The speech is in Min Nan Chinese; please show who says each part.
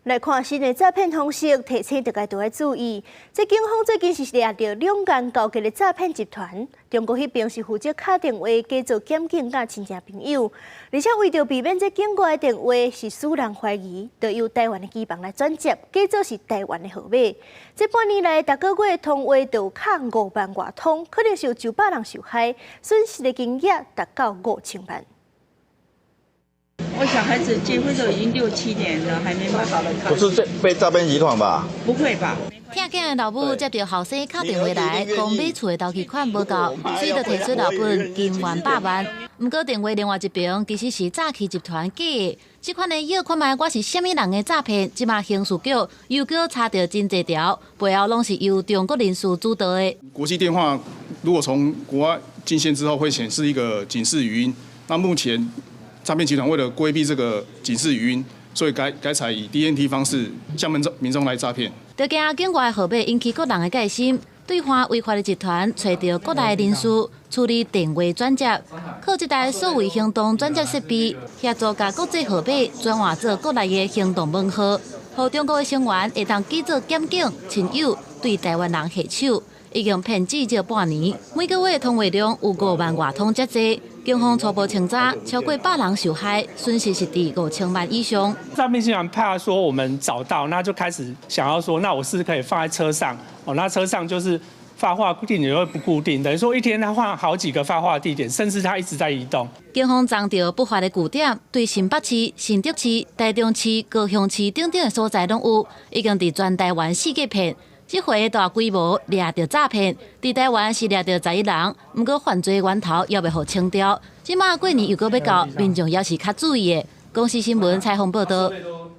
Speaker 1: 來看新的詐騙方式，提醒大家都愛注意。這警方最近是掠著兩間勾結的詐騙集團，中國彼邊是負責敲電話假做檢警佮親戚朋友，而且為著避免這境外的電話是使人懷疑，就由台灣的機房來轉接，假做是台灣的號碼。這半年來，逐個月通話就有敲5萬外通，可能是有900人受害，損失的金額達到5000萬。
Speaker 2: 我小孩子結婚都已經六七年了，還沒買好。
Speaker 3: 不是這被詐騙集團吧？
Speaker 2: 不會吧？
Speaker 4: 疼囝的老母接著後生敲電話來，講買厝的頭期款無夠，所以就提出老本金元百萬。毋過電話另外一邊其實是詐欺集團假的。這款的藥看覓我是啥物人的詐騙，這馬刑事局又閣查著真濟條，背後攏是由中國人士主導的。
Speaker 5: 國際電話如果從國外進線之後，會顯示一個警示語音。那目前詐騙集團為了規避這個警示語音，所以改採以 DNT 方式向民眾來詐騙。
Speaker 4: 就驚境外號碼引起國人的戒心，對岸違法的集團揣著國內人士處理電話轉接，靠這台數位行動轉接設備協助共國際號碼轉換做國內的行動門號，予中國的成員會當假做檢警親友對台灣人下手，已經騙至少半年，每個月通話量有5萬外通遮濟。警方初步清查，超過百人受害，損失是佇5000萬以上。
Speaker 6: 詐騙集團怕說我們找到，那就開始想要說，那我是可以放在車上，哦，那車上就是發話地點會不固定，等於說一天他換好幾個發話地點，甚至他一直在移動。
Speaker 4: 警方偵著不法的據點，對新北市、新竹市、台中市、高雄市等等的所在攏有，已經佇全台灣四界騙。這回大規模掠著詐騙，佇台灣是掠著11人，毋過犯罪源頭猶未予清掉。這馬過年又閣欲到，民眾也是較注意的。公視新聞採訪報導。